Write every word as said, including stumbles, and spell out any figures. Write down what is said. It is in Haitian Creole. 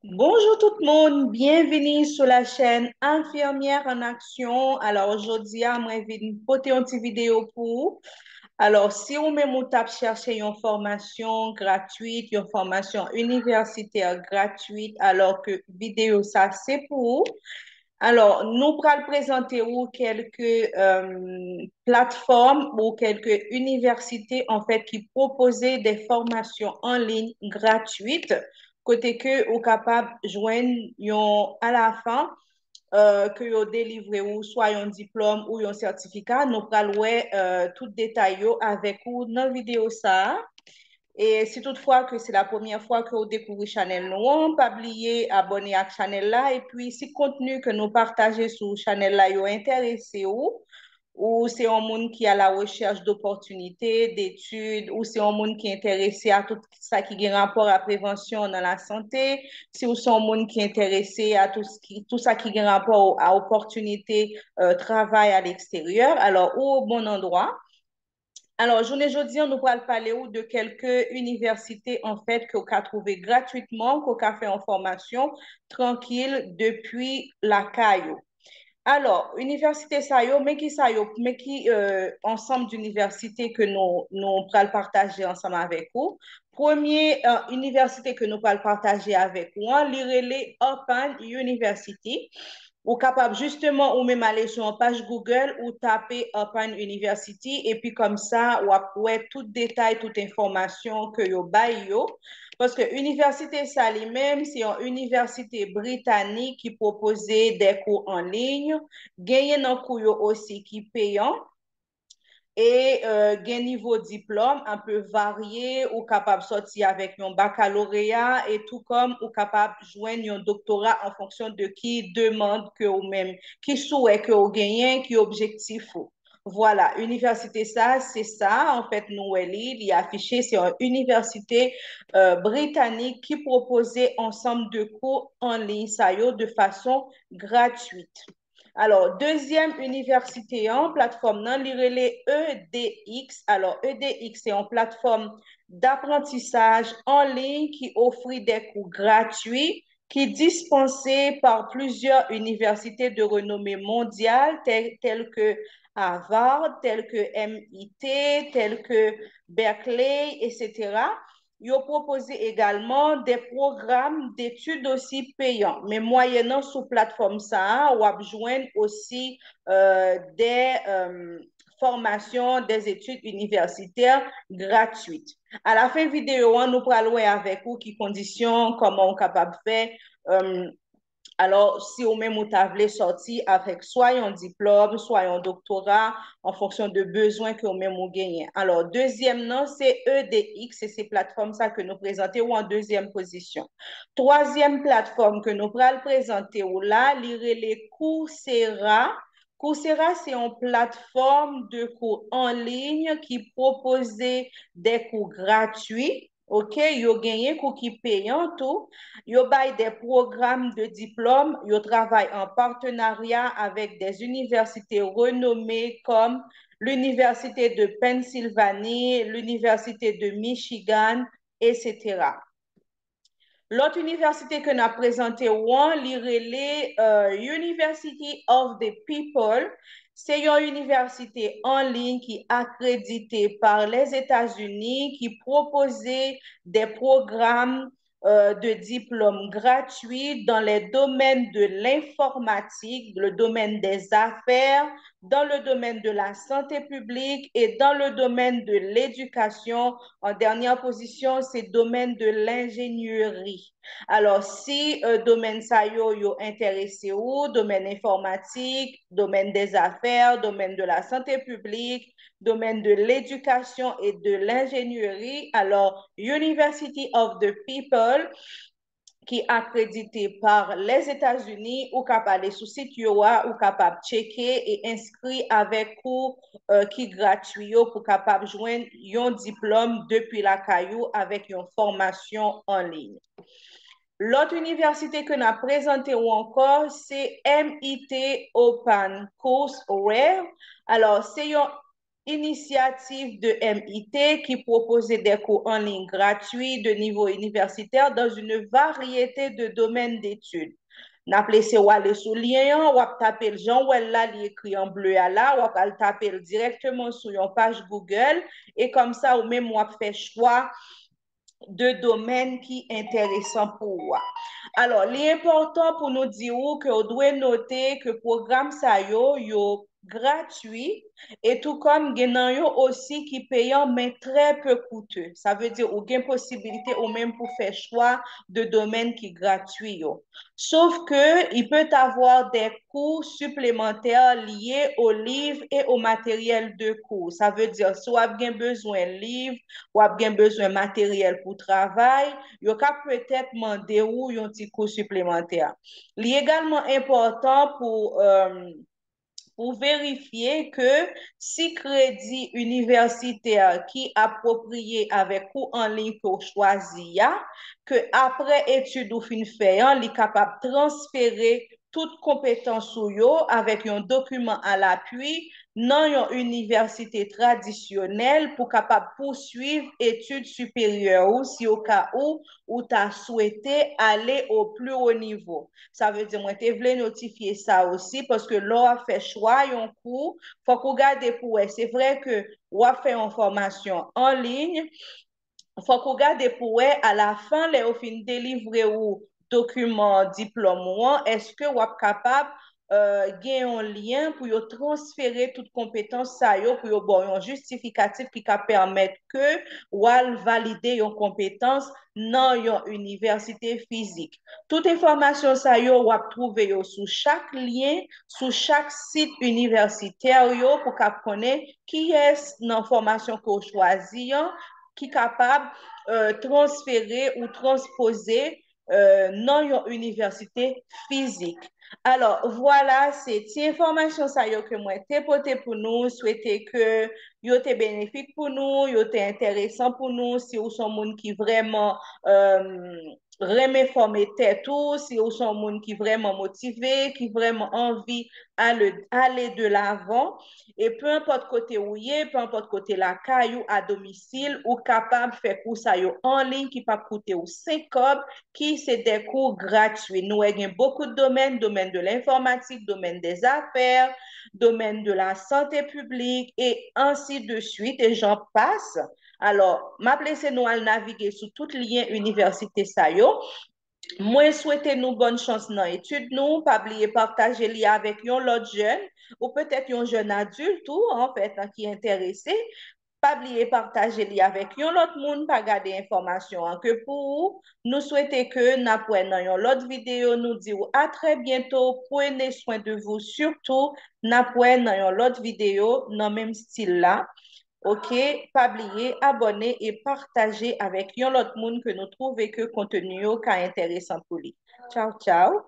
Bonjou tout moun, byenvini sou la chèn Infirmière en Action. Alò, jodi a, mwen vin pote yon ti videyo pou ou. Alò, si ou menm ou t ap chèche yon fòmasyon gratwit, yon fòmasyon inivèsitè gratwit, alò ke videyo sa se pou ou. Alò, nou pral prezante ou kèlke, euh, platfòm ou kèlke inivèsite, an fèt, ki pwopoze de fòmasyon an liy gratwit, kote ke ou kapab jwenn yon, alafen, euh, ke yo delivre ou swa yon diplòm ou yon sètifika. Nou pral wè, euh, tout detay yo avèk ou nan videyo sa a. E si toutfwa ke se la premyè fwa ke ou dekouvri chanèl nou an, pa bliye abòne ak chanèl la. Epi si kontni ke nou pataje sou chanèl la yo enterese ou, ou se yon moun ki a la rechèch dopòtinite, detid, ou se yon moun ki enterese a tout sa ki gen rapò a prevansyon nan lasante, si ou se yon moun ki enterese a tout, ki, tout sa ki gen rapò a opòtinite, euh, travay a leksteryè, alò, ou o bon andwa. Alò, jounen jodi an, nou pral pale ou de kèlke inivèsite, an fèt, ke w ka twouve gratwitman, ke w ka fè yon fòmasyon trankil depi lakay ou. Alò, inivèsite sa yo, men ki sa yo, men ki, euh, ansanm d'inivèsite ke nou, nou pral pataje ansanm avèk ou. Premye, euh, inivèsite ke nou pral pataje avèk ou an, li rele Open University. Ou kapab jisteman ou menm ale sou yon paj Google, ou tape Open University, epi kòmsa w ap wè tout detay, tout enfòmasyon ke yo bay yo. Paske inivèsite sa li menm, se yon inivèsite britanik ki pwopoze de kou an liy. Genyen nan kou yo osi ki peyan. E, euh, gen nivo diplòm, an pe varye, ou kapab sòti avèk yon bakaloreya, e tou kòm ou kapab jwenn yon doktora an fonksyon de ki demann ke ou menm, ki souwè ke ou genyen, ki objektif ou. Vwala, inivèsite sa, se sa, an fèt, nou wè li, li afiche, se yon inivèsite, euh, britanik ki pwopoze ansanm de kou an liy sa yo de fason gratwit. Alò, dezyèm inivèsite an, platfòm nan, li rele E D X. Alò, E D X se yon platfòm daprantisaj an liy ki ofri de kou gratwi ki dispanse pa plizyè inivèsite de renome mondyal, tèl, tèl ke Harvard, tèl ke M I T, tèl ke Berkeley, etsetera. Yo pwopoze egalman de pwogram detid osi peyan. Men mwayennan sou platfòm sa a, w ap jwenn osi, euh, de, euh, fòmasyon, de etid inivèsitè gratwit. A la fen videyo an, nou pral wè avèk ou ki kondisyon, kòman ou kapab fè, euh, alò, si ou menm ou ta vle sòti avèk swa yon diplòm, swa yon doktora, an fonksyon de bezwen ke ou menm ou genyen. Alò, dezyèm nan, se E D X, e se platfòm sa ke nou prezante ou an dezyèm pozisyon. Twazyèm platfòm ke nou pral prezante ou la, li rele Coursera. Coursera se yon platfòm de kou an liy ki pwopoze de kou gratwi. Ok, yo genyen kou ki peyan tou. Yo bay de pwogram de diplòm. Yo travay an patenarya avèk de inivèsite renome kòm l'Université de Pennsylvanie, l'Université de Michigan, etsetera. Lòt inivèsite ke n ap prezante ou an, li rele, euh, University of the People. Se yon inivèsite an liy ki akredite pa Lèzetazini, ki pwopoze de pwogram, euh, de diplòm gratwi dans les domaines de l'informatique, le domaine des affaires, dans le domaine de la santé publique et dans le domaine de l'éducation. An dènyè pozisyon, se domèn de lenjenyeri. Alò, si, euh, domèn sa yo, yo enterese ou, domèn enfòmatik, domèn dèzafè, domèn de la santé publique, domèn de l'éducation et de l'ingénierie, alò, University of the People, ki akredite pa Lèzetazini, ou ka ale sou sit yo a, ou kapab tcheke e enskri avèk kou, euh, ki gratwi yo pou kapab jwenn yon diplòm depi lakay ou avèk yon fòmasyon an liy. Lòt inivèsite ke n ap prezante ou ankò, se M I T Open Courseware. Alò, se yon Initiative de M I T ki pwopoze des cours en ligne gratuits de niveau universitaire dans une variété de domaines d'études. N ap lese w ale sou lyen an, w ap tape l jan w wè l la, li ekri an ble a la, w ap al tape l dirèkteman sou yon paj Google, e kòmsa ou menm w ap fè chwa de domèn ki enteresan pou ou a. Alò, li enpòtan pou nou di ou ke w dwe note ke pwogram sa yo, yo gratui, e tou kòm gen nan yo osi ki peyan, men trè pe koute. Sa vle di ou gen posibilite ou menm pou fè chwa de domèn ki gratui yo. Sauf que il peut avoir des coûts supplémentaires liés aux livres et au matériel de cours. Sa vle di, si w ap gen bezwen liv, w ap gen bezwen materyèl pou travay, yo ka petèt mande ou yon ti kou siplemantè. Li egalman enpòtan pou, euh, pou verifye ke si kredi inivèsitè ki apwopriye avèk kou an liy ke w chwazi a, ke apre etid ou fin fè an, li kapab transfere tout konpetans ou yo avèk yon dokiman alapui nan yon inivèsite tradisyonèl pou kapab pouswiv etid siperyè ou si o ka ou ou ta swete ale o pli wo nivo. Sa vle di, mwen te vle notifye sa osi, paske lè w ap fè chwa yon kou, fòk ou gade pou wè. Se vre ke w ap fè yon fòmasyon an liy, fòk ou gade pou wè, alafen, lè yo fin delivre ou dokiman diplòm ou an, èske w ap kapab, euh, gen yon lyen pou yo transfere tout konpetans sa yo, pou yo ba w yon jistifikatif ki ka pèmèt ke w al valide yon konpetans nan yon inivèsite fizik. Tout enfòmasyon sa yo, w ap twouve yo sou chak lyen, sou chak sit inivèsitè yo, pou kab konnen kiyès nan fòmasyon ke w chwazi an ki kapab, euh, transfere ou transpoze, euh, nan yon inivèsite fizik. Alò, vwala, se ti enfòmasyon sa yo ke mwen te pote pou nou. Swete ke yo te benefik pou nou, yo te enteresan pou nou. Si ou se yon moun ki vrèman, euh, renmen fòme tèt ou, si ou se yon moun ki vrèman motive, ki vrèman anvi ale, ale de lavan, e pe enpòt kote ou ye, pe enpòt kote lakay ou, a domisil, ou kapab fè kou sa yo an liy ki p ap koute ou senk kòb, ki se de kou gratui. Nou wè gen bokou de domèn, domaine de l'informatique, domaine des affaires, domaine de la santé publique, et ainsi de suite, et j'en passe. Alò, m ap lese nou al navige sou tout lyen inivèsite sa yo. Mwen swete nou bòn chans nan etid nou. Pa bliye pataje li avèk yon lòt jèn, ou petèt yon jèn adilt tou, anfèt, ki enterese. Pa bliye pataje li avèk yon lòt moun, pa gade enfòmasyon an ke pou ou. Nou swete ke n ap wè nan yon lòt videyo. Nou di w à très bientôt, prenez soin de vous surtout. N ap wè nan yon lòt videyo nan menm stil la. Ok, pa bliye abòne e pataje avèk yon lòt moun ke nou twouve ke konteni yo ka enteresan pou li. Tchaw, tchaw.